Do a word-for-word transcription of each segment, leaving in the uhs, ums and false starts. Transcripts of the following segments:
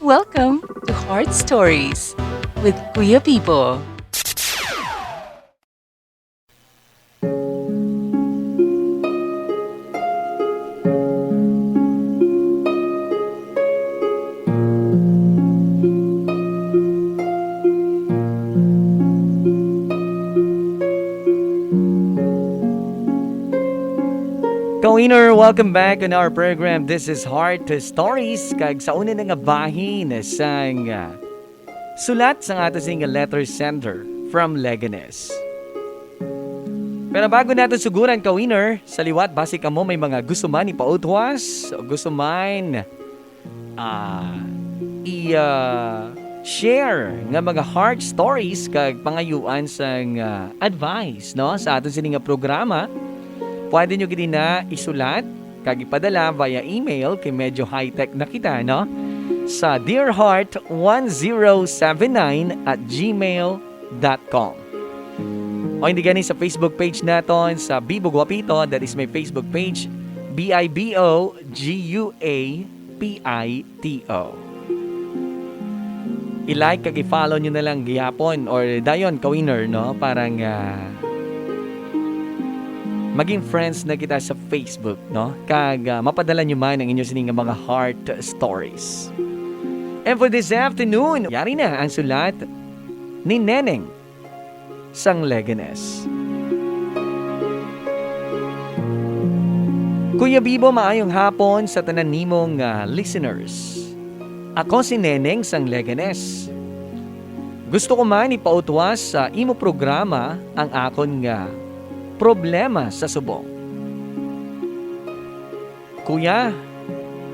Welcome to Heart Stories with Kuya Bibo. Ka-winner, welcome back on our program. This is Heart Stories. Kag sa una na nga bahin sang, ah, sulat sang ato sing letter sender from Leganes. Pero bago nato suguran, ka-winner, sa liwat, basi kamo may mga gusto man ipautwas, o gusto man, ah, i, ah, share nga mga heart stories kag pangayuan sang, ah, advice, no, sa aton sini nga programa, pwede nyo gid na isulat kag ipadala via email, kay medyo high-tech na kita, no? Sa dear heart one zero seven nine at gmail dot com. O hindi gani sa Facebook page naton sa Bibo Guapito, that is my Facebook page, B I B O G U A P I T O. I-like kag i-follow nyo na lang gihapon, or dayon, ka-winner, no? Para nga maging friends na kita sa Facebook, no? Kag, ah, mapadala nyo man ang inyo sini nga mga heart stories. And for this afternoon, yari na ang sulat ni Neneng sang Leganes. Kuya Bibo, maayong hapon sa tanan nimo nga listeners. Ako si Neneng sang Leganes. Gusto ko man ipautwas sa imo programa ang akon nga problema sa subong. Kuya,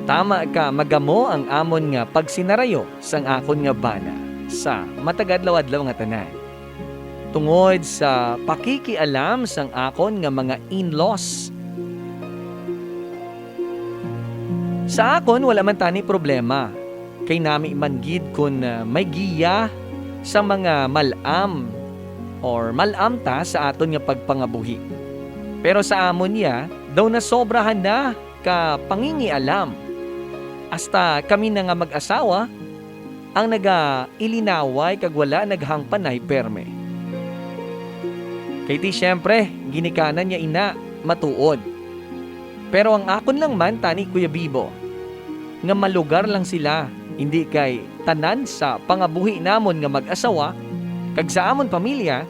tama ka, magamo ang amon nga pagsinarayo sang akon nga bana sa matag-adlaw-adlaw nga tanan, tungod sa pakikialam sang akon nga mga in-laws. Sa akon, wala man tani problema, kay nami man gid kon, ah, may giya sa mga mal-am or mal-am ta sa aton nga pagpangabuhi. Pero sa amon iya, daw nasobrahan na ka pangingialam. Hasta kami na nga mag-asawa ang nagailinaway kag wala naghangpanay perme. Kay ti, siyempre, ginikanan niya ina matuod. Pero ang akon lang man tani, Kuya Bibo, nga malugar lang sila, hindi kay tanan sa pangabuhi namon nga mag-asawa kag sa amon pamilya,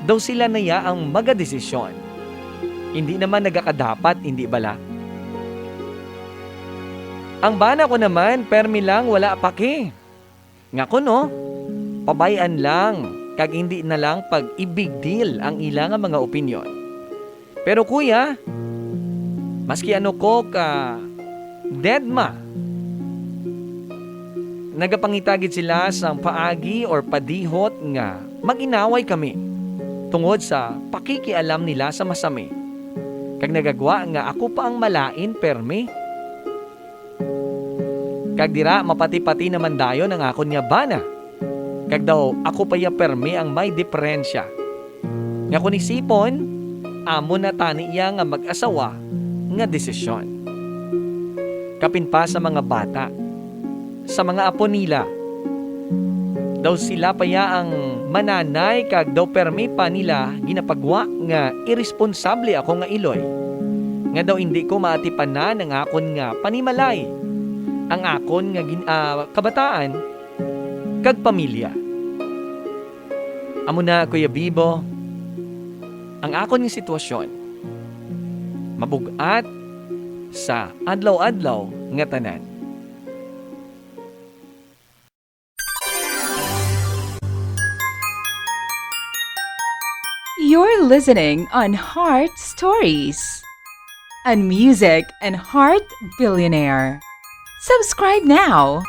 daw sila na ya ang magadesisyon. Hindi naman nagakadapat, hindi bala? Ang bana ko naman, permi lang wala paki. Nga kuno, pabay-an lang, kag hindi na lang pag-i-big deal ang ila nga mga opinyon. Pero kuya, maski ano ko ka deadma, nagapangita gid sila sang paagi or padihot nga mag-inaway kami tungod sa pakikialam nila sa masami, kag nagagwa nga ako pa ang malain permi. Kag dira, mapati-pati naman dayon ang akon nga bana, kag daw ako pa iya permi ang may diperensya. Nga kon isipon, amo na tani iya nga mag-asawa nga desisyon. Kapin pa sa mga bata, sa mga apo nila, daw sila pa iya ang mananay, kag daw permi pa nila ginapagwa nga iresponsable ako nga iloy, nga daw indi ko maatipanan ang akon nga panimalay, ang akon nga gin-, ah, kabataan, kag pamilya. Amo na, Kuya Bibo, ang akon nga sitwasyon. Mabug-at sa adlaw-adlaw nga tanan. You're listening on Heart Stories, a music and heart billionaire. Subscribe now.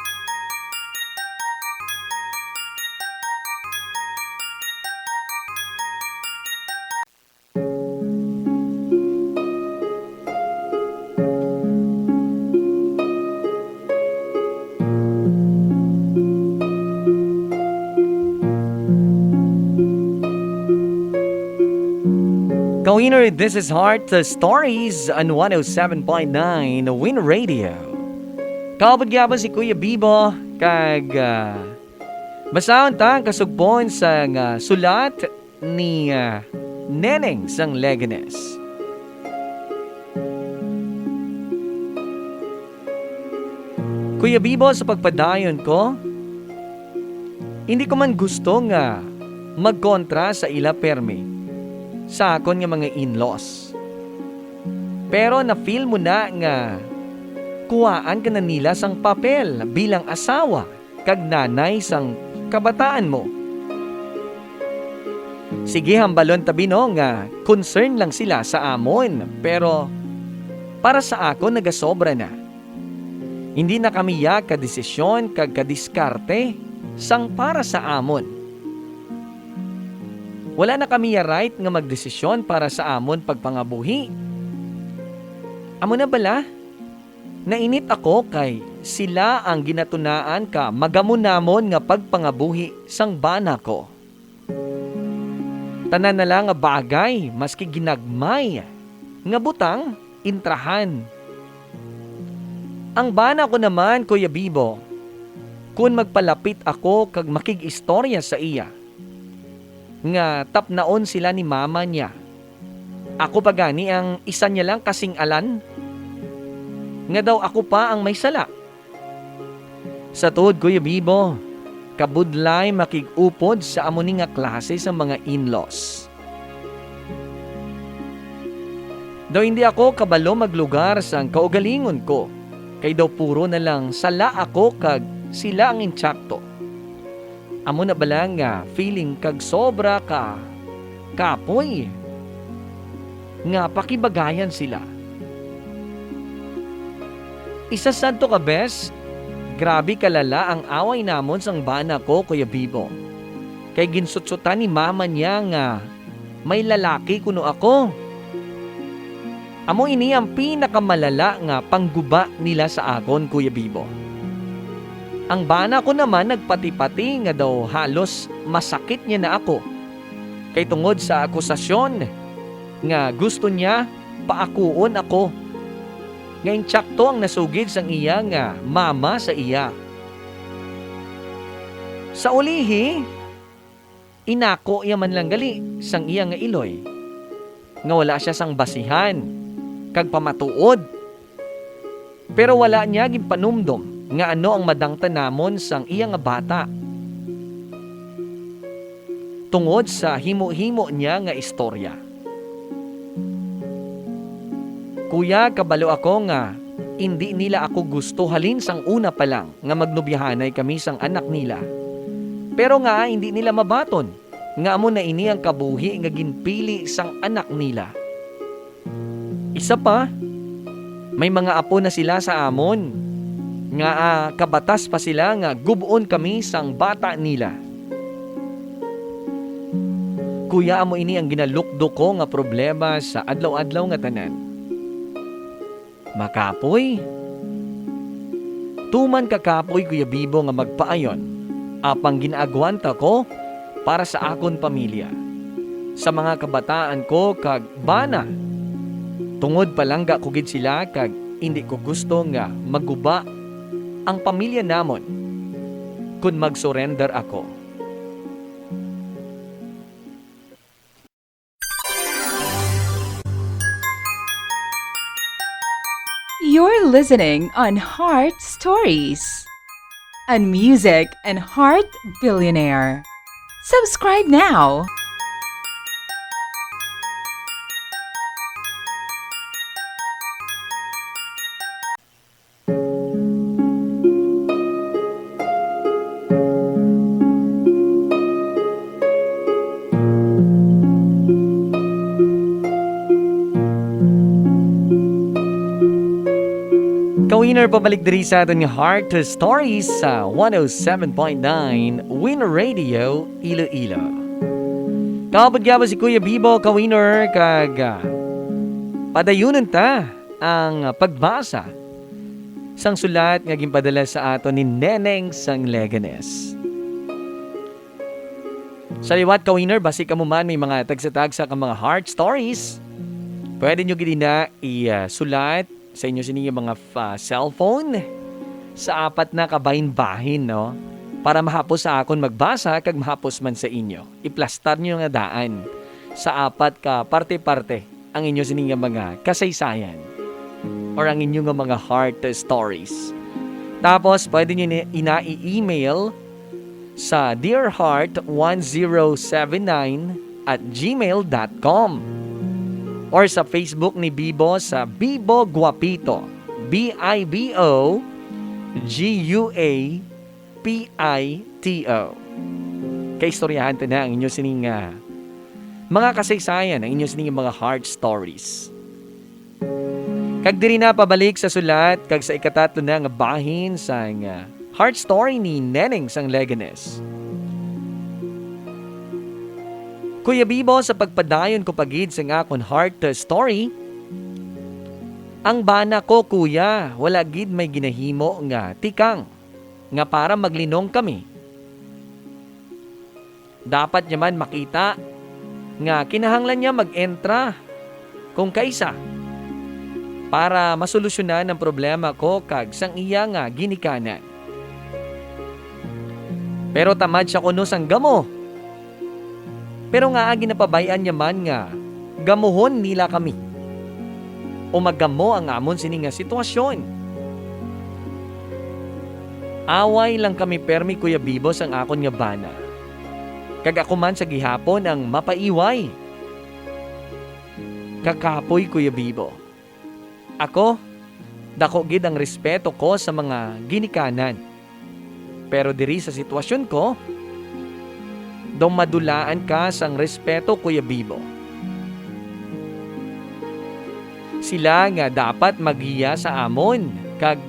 Ka-winner, this is Heart Stories on one oh seven point nine Win Radio. Kaupod gyapon si Kuya Bibo, kag, ah, basahon ta ang kasugpon sang, ah, sulat ni, ah, Neneng sang Leganes. Kuya Bibo, sa pagpadayon ko, hindi ko man gusto nga magkontra sa ila permi sa akon nga mga in-laws. Pero na-feel mo na nga kuhaan ka na nila sang papel bilang asawa kag nanay sang kabataan mo. Sige, hambalon ta, Bino, nga concern lang sila sa amon, pero para sa akon nagasobra na. Hindi na kami ya kadesisyon kag kadiskarte sang para sa amon. Wala na kami ya right nga magdesisyon para sa amon pagpangabuhi. Amo na bala? Nainit ako kay sila ang ginatunaan ka magamunamon nga pagpangabuhi sang bana ko. Tanan na lang nga bagay, maski ginagmay nga butang, intrahan. Ang bana ko naman, Kuya Bibo, kun magpalapit ako kag makig-istorya sa iya, nga tapnaon sila ni mama niya, ako pa gani ang isa niya lang kasing-alan, nga daw ako pa ang may sala. Sa tuod, Kuya Bibo, kabudlay makig-upod sa amo ni nga klase sa mga in-laws. Daw hindi ako kabalo maglugar sang kaugalingon ko, kay daw puro na lang sala ako kag sila ang intsakto. Amo na bala nga feeling kag sobra ka kapoy nga pakibagayan sila. Isa sadto ka bes, grabe kalala ang away namon sang bana ko, Kuya Bibo. Kay ginsutsutan ni mama niya nga may lalaki kuno ako. Amo ini ang pinakamalala nga pangguba nila sa akon, Kuya Bibo. Ang bana ko naman nagpati-pati nga daw halos masakit niya na ako. Kay tungod sa akusasyon nga gusto niya paakuon ako, nga intsakto ang nasugid sang iya nga mama sa iya. Sa ulihi, inako iya man lang gali sang iya nga iloy, nga wala sia sang basihan kag pamatuod. Pero wala niya ginpanumdom nga ano ang madangtan namon sang iya nga bata, tungod sa himo-himo niya nga istorya. Kuya, kabalo ako nga indi nila ako gusto halin sang una pa lang nga magnobyahanay kami sang anak nila. Pero nga indi nila mabaton nga amo na ini ang kabuhi nga ginpili sang anak nila. Isa pa, may mga apo na sila sa amon, nga, ah, kabatas pa sila nga gub-on kami sang bata nila. Kuya, amo ini ang ginalukdo ko nga problema sa adlaw-adlaw nga tanan. Makapoy? Tuman ka kapoy, Kuya Bibo, nga magpaayon, apang ginaagwanta ko para sa akon pamilya, sa mga kabataan ko kag bana. Tungod palangga ko gid sila kag indi ko gusto nga maguba ang pamilya namon kon mag-surrender ako. You're listening on Heart Stories, a music and heart billionaire. Subscribe now. Ka-winner, pabalik diri sa aton nga Heart Stories sa one oh seven point nine Win Radio Iloilo. Kaupod gyapon si Kuya Bibo, ka-winner, kag, ah, padayunon ta ang pagbasa sang sulat nga ginpadala sa aton ni Neneng sang Leganes. Sa liwat, ka-winner, basi kamo man may mga tagsa-tagsa ka mga heart stories, pwede nyo gid ina isulat sa inyo sini nga mga fa-, cellphone. sa apat na ka bahin-bahin, no? Para mahapos sa akon magbasa kag mahapos man sa inyo. Iplastar niyo nga daan sa apat ka parte-parte ang inyo sini nga mga kasaysayan or ang inyo nga mga heart stories. Tapos, pwede niyo ni-, ina i-email sa dear heart one zero seven nine at gmail dot com or sa Facebook ni Bibo sa Bibo Guapito, B I B O G U A P I T O. Kaistoryahan ta na ang inyo sining, ah, mga kasaysayan, ang inyo sining mga heart stories. Kag diri na pabalik sa sulat kag sa ikatatlo na nga bahin sang, ah, heart story ni Neneng sang Leganes. Kuya Bibo, sa pagpadayon ko pa gid sang akon heart story, ang bana ko, kuya, wala gid may ginahimo nga tikang nga para maglinong kami. Dapat niya man makita nga kinahanglan niya mag-entra kung kaisa para masolusyonan ang problema ko kag sang iya nga ginikanan. Pero tamad siya kuno sang gamo. Pero ngaa ginapabay-an niya man nga gamuhon nila kami o magamo ang amon sini nga sitwasyon? Away lang kami permi, Kuya Bibo, sang akon nga bana, kag ako man sa gihapon ang mapaiway. Kakapoy, Kuya Bibo. Ako, dako gid ang respeto ko sa mga ginikanan. Pero diri sa sitwasyon ko, daw madulaan ka sang respeto, Kuya Bibo. Sila nga dapat maggiya sa amon kag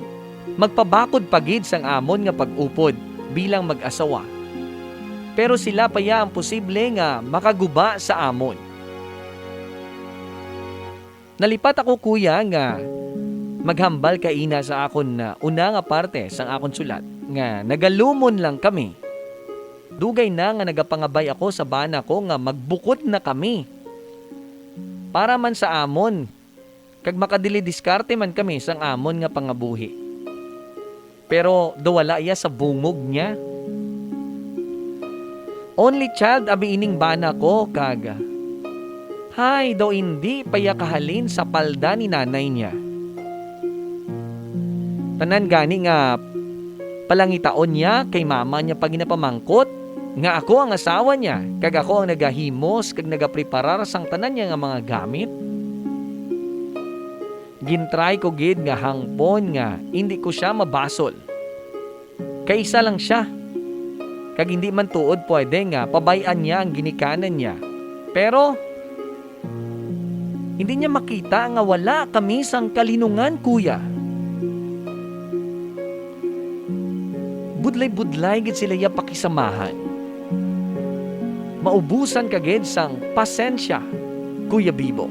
magpabakod pa gid sang amon nga pag-upod bilang mag-asawa. Pero sila pa ya ang posible nga makaguba sa amon. Nalipat ako, kuya, nga maghambal kaina sa akon, ah, una nga parte sang akon sulat, nga nagalumon lang kami. Dugay na nga nagapangabay ako sa bana ko nga magbukod na kami para man sa amon, kag makadilidiskarte man kami sang amon nga pangabuhi. Pero daw wala iya sa bungog niya. Only child abi ining bana ko, kag, hay, daw indi pa iya kahalin sa palda ni nanay niya. Tanan gani nga palangitaon niya kay mama niya pa ginapamangkot nga ako ang asawa niya, kag ako ang nagahimos kag nagapreparar sang tanan niya nga mga gamit. Gintry ko gid nga hangpon nga indi ko sia mabasol. Kay isa lang sia, kag indi man tuod pwede nga pabay-an niya ang ginikanan niya. Pero indi niya makita nga wala kami sang kalinungan, kuya. Budlay-budlay gid sila iya pakisamahan. Maubusan ka gid sang pasensya, Kuya Bibo.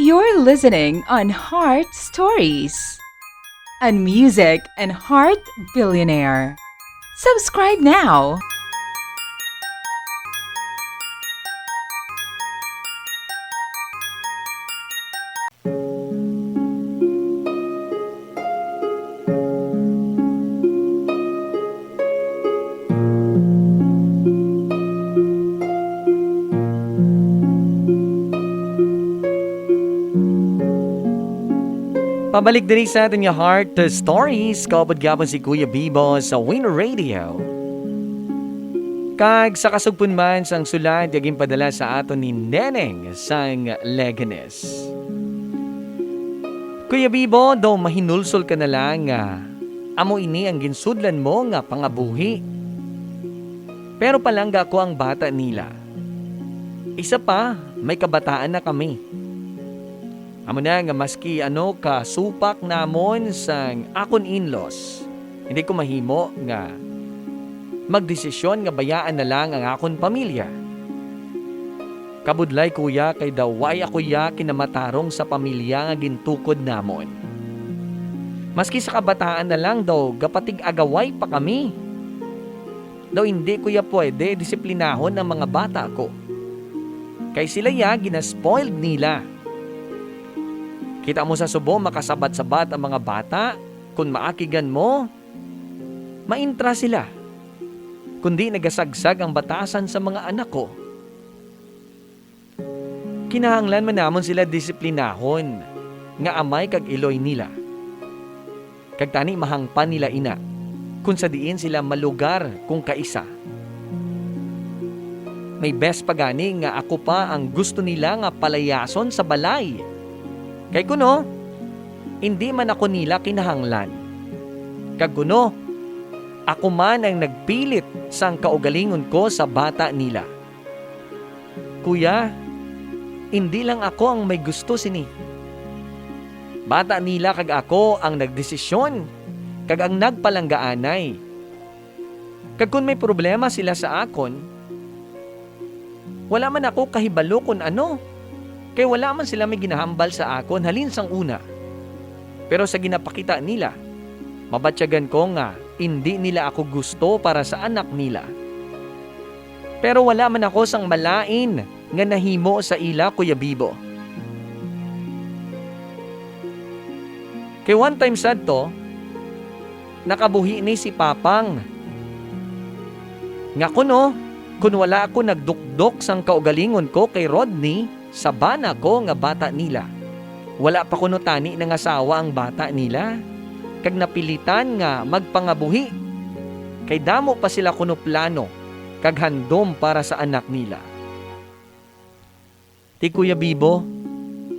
You're listening on Heart Stories, a music and heart billionaire. Subscribe now. Pabalik diri sa aton nga Heart Stories, kaupod gihapon si Kuya Bibo sa Win Radio. Kag sa kasugpon man sang sulat nga ginpadala sa aton ni Neneng sang Leganes. Kuya Bibo, daw mahinulsol ka na lang nga amo ini ang ginsudlan mo nga pangabuhi. Pero palangga ko ang bata nila. Isa pa, may kabataan na kami. Amo na nga maski ano ka supak namon sang akon in-laws, hindi ko mahimo nga magdesisyon nga bayaan na lang ang akon pamilya. Kabudlay, kuya, kay daw way ako ya kinamatarong sa pamilya nga gintukod namon. Maski sa kabataan na lang daw gapatig-agaway pa kami. Daw hindi ko ya pwede disiplinahon ang mga bata ko. kay sila ya ginaspoiled nila. Kita mo sa subo, makasabat-sabat ang mga bata. Kon maakigan mo, maintra sila, kundi nagasagsag ang batasan sa mga anak ko. Kinahanglan man namon sila disiplinahon nga amay kag iloy nila, kag tani mahangpan nila ina, kon sa diin sila malugar kung kaisa. May best pa gani nga ako pa ang gusto nila nga palayason sa balay. Kay kuno, indi man ako nila kinahanglan. Kag kuno, ako man ang nagpilit sang kaugalingon ko sa bata nila. Kuya, indi lang ako ang may gusto sini. Bata nila kag ako ang nagdesisyon kag ang nagpalanggaanay. Kag kon may problema sila sa akon, wala man ako kahibalo kon ano, kay wala man sila may ginahambal sa akon halin sang una. Pero sa ginapakita nila, mabatyagan ko nga indi nila ako gusto para sa anak nila. Pero wala man ako sang malain nga nahimo sa ila, Kuya Bibo. Kay one time sadto, nakabuhi ni si Papang. Nga kuno, kun wala ako nagdukdok sang kaugalingon ko kay Rodney sa bana ko nga bata nila, wala pa kuno tani nangasawa ang bata nila, kag napilitan nga magpangabuhi, kay damo pa sila kuno plano kag handom para sa anak nila. Ti Kuya Bibo,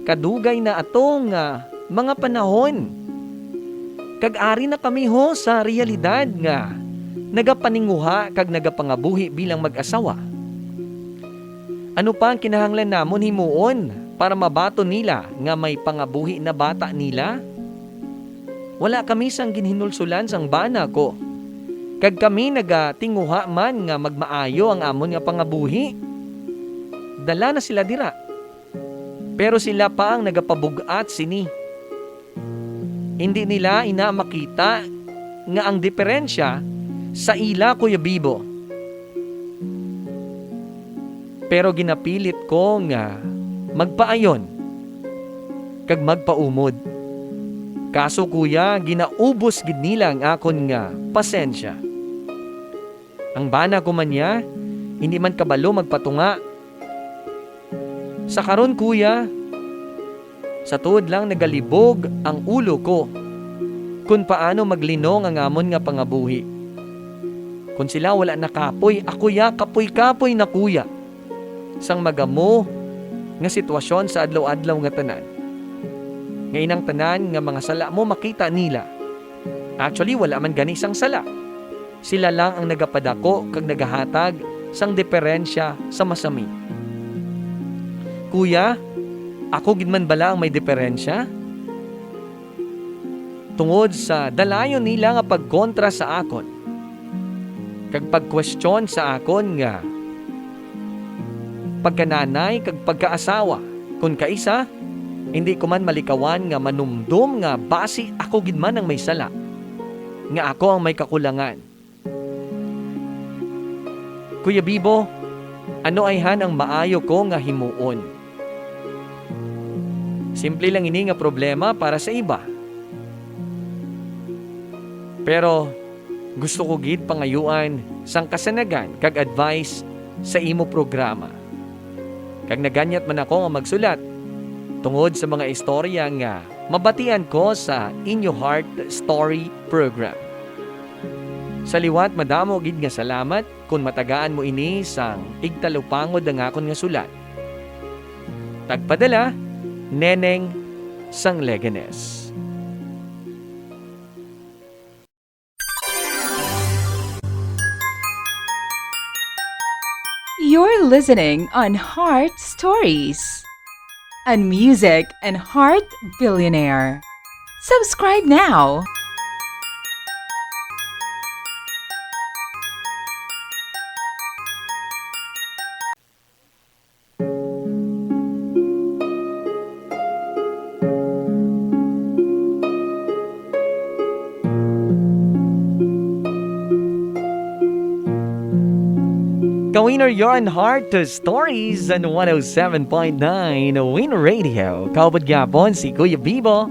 kadugay na ato nga mga panahon, kag ari na kami ho sa realidad nga nagapaninguha kag nagapangabuhi bilang mag-asawa. Ano pa ang kinahanglan namon himuon para mabaton nila nga may pangabuhi na bata nila? Wala kami sang ginhinulsulan sang bana ko, kag kami nagatinguha man nga magmaayo ang amon nga pangabuhi. Dala na sila dira, pero sila pa ang nagapabug-at sini. Indi nila ina makita nga ang diferensya sa ila, Kuya Bibo. Pero ginapilit ko nga magpaayon kag magpaumod. Kaso, kuya, ginaubos gid nila ang akon nga pasensya. Ang bana ko man niya, hindi man kabalo magpatunga. Sa karon, kuya, sa tuod lang nagalibog ang ulo ko kon paano maglinong ang amon nga pangabuhi. Kon sila wala nakapoy, ako ya kapoy-kapoy na, kuya, sang magamo nga sitwasyon sa adlaw-adlaw nga tanan. Nga inang tanan nga mga sala mo makita nila. Actually, wala man gani sang sala. Sila lang ang nagapadako kag nagahatag sang diferensya sa masami. Kuya, ako gid man bala ang may diferensya? Tungod sa dalayon nila nga pagkontra sa akon, kag pagkwestiyon sa akon nga pagkananay kag pagkaasawa, kon kaisa, hindi ko man malikawan nga manumdom nga basi ako gid man ang may sala, nga ako ang may kakulangan. Kuya Bibo, ano ayhan ang maayo ko nga himuon? Simple lang ini nga problema para sa iba. Pero gusto ko gid pangayuan sang kasanagan kag advice sa imo programa. Kag naganyat man ako nga magsulat tungod sa mga istorya nga mabatian ko sa Inyo Heart Story program. Sa liwat, madamo gid nga salamat kon matagaan mo ini sang igtalupangod ang akon nga sulat. Tagpadala, Neneng sang Leganes. You're listening on Heart Stories, a music and heart billionaire. Subscribe now. Ka-winner, you're on Heart to Stories on one oh seven point nine Win Radio. Kaupod gihapon si Kuya Bibo.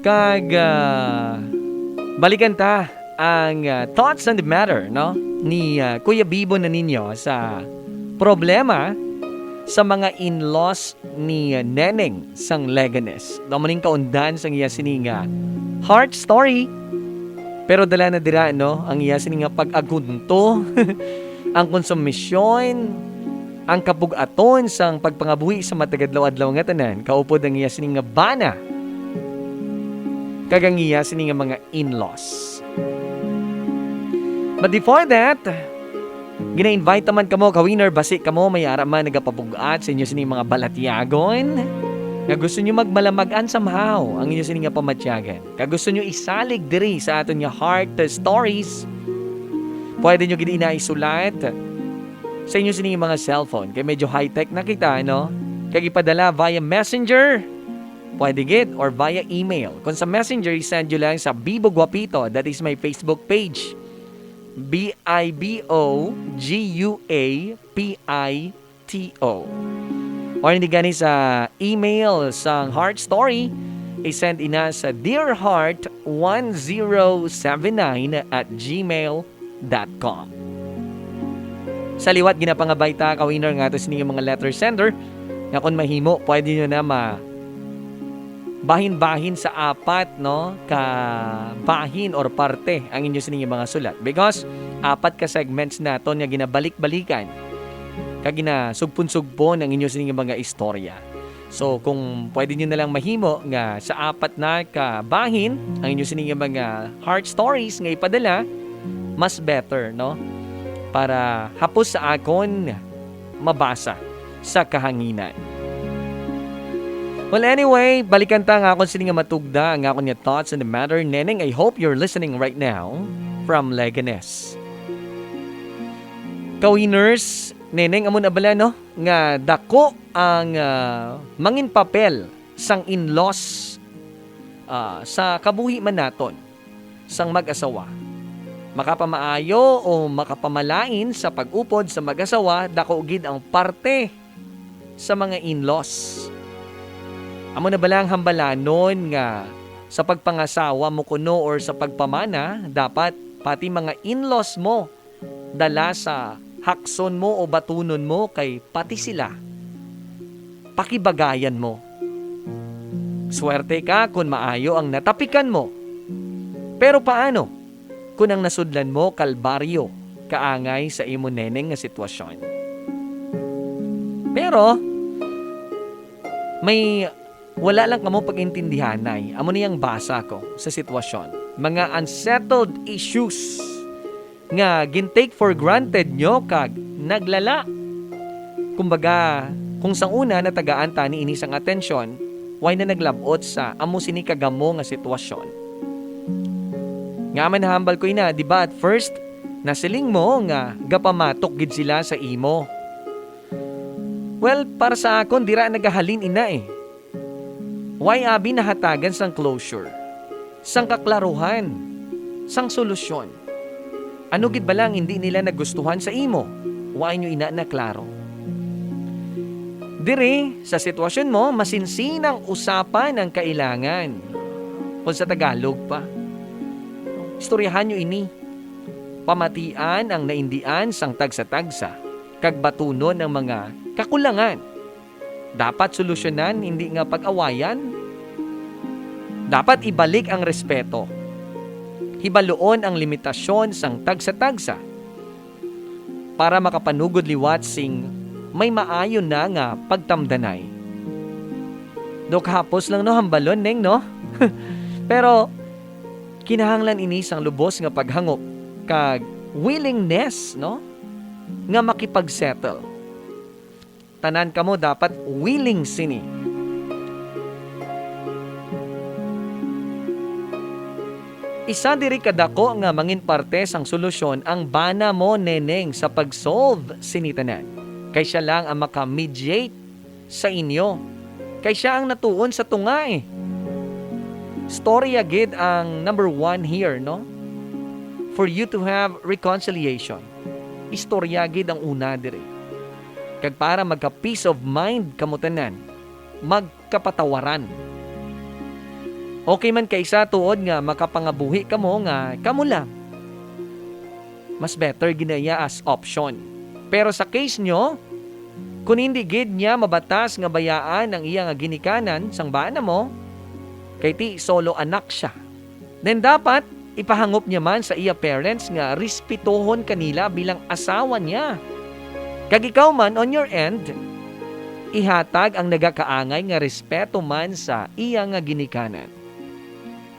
Kag, ah, balikan ta ang, ah, thoughts on the matter, no? Ni, ah, Kuya Bibo na ninyo sa problema sa mga in-laws ni, ah, Neneng sang Leganes. Amo ning kaundan sang iya sini nga heart story. Pero dala na dira, no, ang iya sini nga pag-agunto, ang konsumisyon, ang kabug-aton sang pagpangabuhi sa matagadlaw-adlaw nga tanan, kaupod ang iya sini nga bana, kag ang iya sini nga mga in-laws. But before that, gina-invite naman kamo, ka-winner, basi kamo may ara man nagapabug-at sa inyo sini mga balatyagon, nga gusto nyo magmalamag-an somehow ang inyo sini nga pamatyagan, kag gusto nyo isalig diri sa aton nga Heart Stories, pwede nyo gid ina isulat sa inyo sini nga mga cellphone, kay medyo high-tech na kita, no? Kag ipadala via messenger, pwede gid, or via email. Kung sa messenger, i-send nyo lang sa Bibo Guapito, that is my Facebook page. B I B O G U A P I T O. Or hindi gani sa email sang Heart Story, i-send ina sa dear heart one zero seven nine at gmail dot com. Sa liwat, ginapangabay ta, ka-winner, nga ato sini nga mga letter sender, nga kung mahimo, pwede nyo na ma-, bahin-bahin sa apat, no, ka bahin or parte ang inyo sini nga mga sulat. Because apat ka segments naton nga ginabalik-balikan, kag ginasugpon-sugpon ang inyo sini nga mga istorya. So, kung pwede nyo na lang mahimo nga sa apat na ka bahin ang inyo sini nga mga heart stories nga ipadala, mas better, no? Para hapos sa akon mabasa sa kahanginan. Well, anyway, balikan ta nga akon sini nga matugda ang akon nga thoughts on the matter. Neneng, I hope you're listening right now from Leganes. Ka-winners, Neneng, amo na bala, no, nga dako ang, ah, mangin papel sang in-laws, ah, sa kabuhi man naton sang mag-asawa. Makapamaayo o makapamalain sa pag-upod sa mag-asawa, dako gid ang parte sa mga in-laws. Amo na bala ang hambalanon nga sa pagpangasawa mo kuno or sa pagpamana, dapat pati mga in-laws mo dala sa hakson mo o batunon mo, kay pati sila pakibagayan mo. Swerte ka kon maayo ang natapikan mo. Pero paano kon ang nasudlan mo kalbaryo kaangay sa imo, Neneng, nga sitwasyon? Pero may wala lang kamo pag-intindihanay. Amo ni ang basa ko sa sitwasyon. Mga unsettled issues nga gin-take for granted nyo kag naglala. Kumbaga, kung sa una natagaan tani ini sang atensyon, why na naglab-ot sa amo sini kagamo nga sitwasyon? Nga man, hambal ko ina, di ba, at first, nasiling mo nga gapamatok gid sila sa imo. Well, para sa akon, dira nagahalin ina eh. Why abi nahatagan sang closure, sang kaklaruhan, sang solusyon? Ano gid bala ang indi nila nagustuhan sa imo? Why nyo ina na klaro? Diri, sa sitwasyon mo, masinsinang usapan ang kailangan. Kung sa Tagalog pa, istoryahan nyo ini. Pamatian ang naindian sang tagsa-tagsa, kag batunon ang mga kakulangan. Dapat solusyonan, hindi nga pag-awayan. Dapat ibalik ang respeto. Hibaluon ang limitasyon sang tagsa-tagsa para makapanugod liwat sing may maayo na nga pagtamdanay. Do kahapos lang, no, hambalon, Neng, no? Pero kinahanglan ini sang lubos nga paghangop kag willingness, no, nga makipag-settle. Tanan kamo dapat willing sini. Isa diri ka dako nga mangin parte sang solusyon ang bana mo, Neneng, sa pag-solve sini tanan. Kay sia lang ang maka-mediate sa inyo. Kay sia ang natuon sa tunga eh. Storya gid ang number one here, no? For you to have reconciliation. istorya gid ang una diri. Kag para magka-peace of mind kamo tanan, magkapatawaran. Okay man kaysa tuod nga makapangabuhi kamo nga kamo lang. Mas better gid na iya as option. Pero sa case nyo, kung hindi gid niya mabatas nga bayaan ang iya nga ginikanan sang bana mo, kay ti solo anak siya, then dapat ipahangop niya man sa iya parents nga respetohon kanila bilang asawa niya. Kag ikaw man, on your end, ihatag ang nagakaangay nga respeto man sa iya nga ginikanan.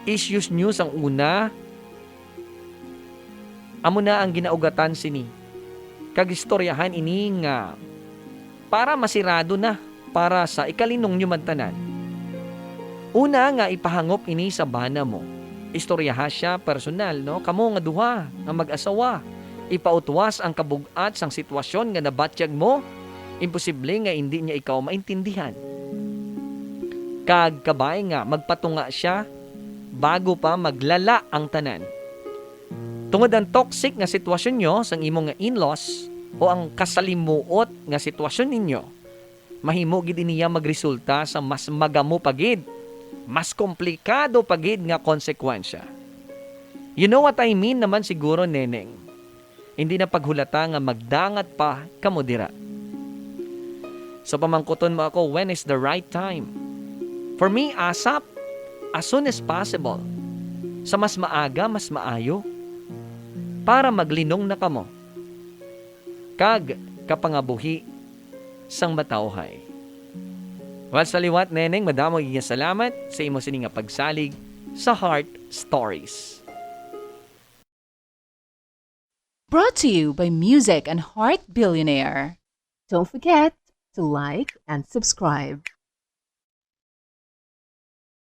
Issues nyo sang una, amo na ang ginaugatan sini. Kag istoryahan ini nga para masirado na para sa ikalinong nyo man tanan. Una nga ipahangop ini sa bana mo. Istoryaha siya personal, no? Kamo nga duha nga mag-asawa. Ipautwas ang kabug-at sang sitwasyon nga nabatyag mo. Imposible nga indi niya ikaw maintindihan. Kag kabay nga magpatunga siya bago pa maglala ang tanan. Tungod ang toxic nga sitwasyon nyo sang imo nga in-laws o ang kasalimuot nga sitwasyon ninyo, mahimo gid niya magresulta sa mas magamo pa gid, mas komplikado pa gid nga konsekwensya. You know what I mean naman siguro, Neneng. Hindi na paghulata nga magdangat pa kamo dira. So pamangkuton mo ako, when is the right time? For me, ASAP, as soon as possible. Sa mas maaga, mas maayo. Para maglinong na kamo. Kag kapangabuhi sang matawhay. Well, sa liwat, Neneng, madamo gid nga salamat sa imo sini nga pagsalig sa Heart Stories. Brought to you by Music and Heart Billionaire. Don't forget to like and subscribe.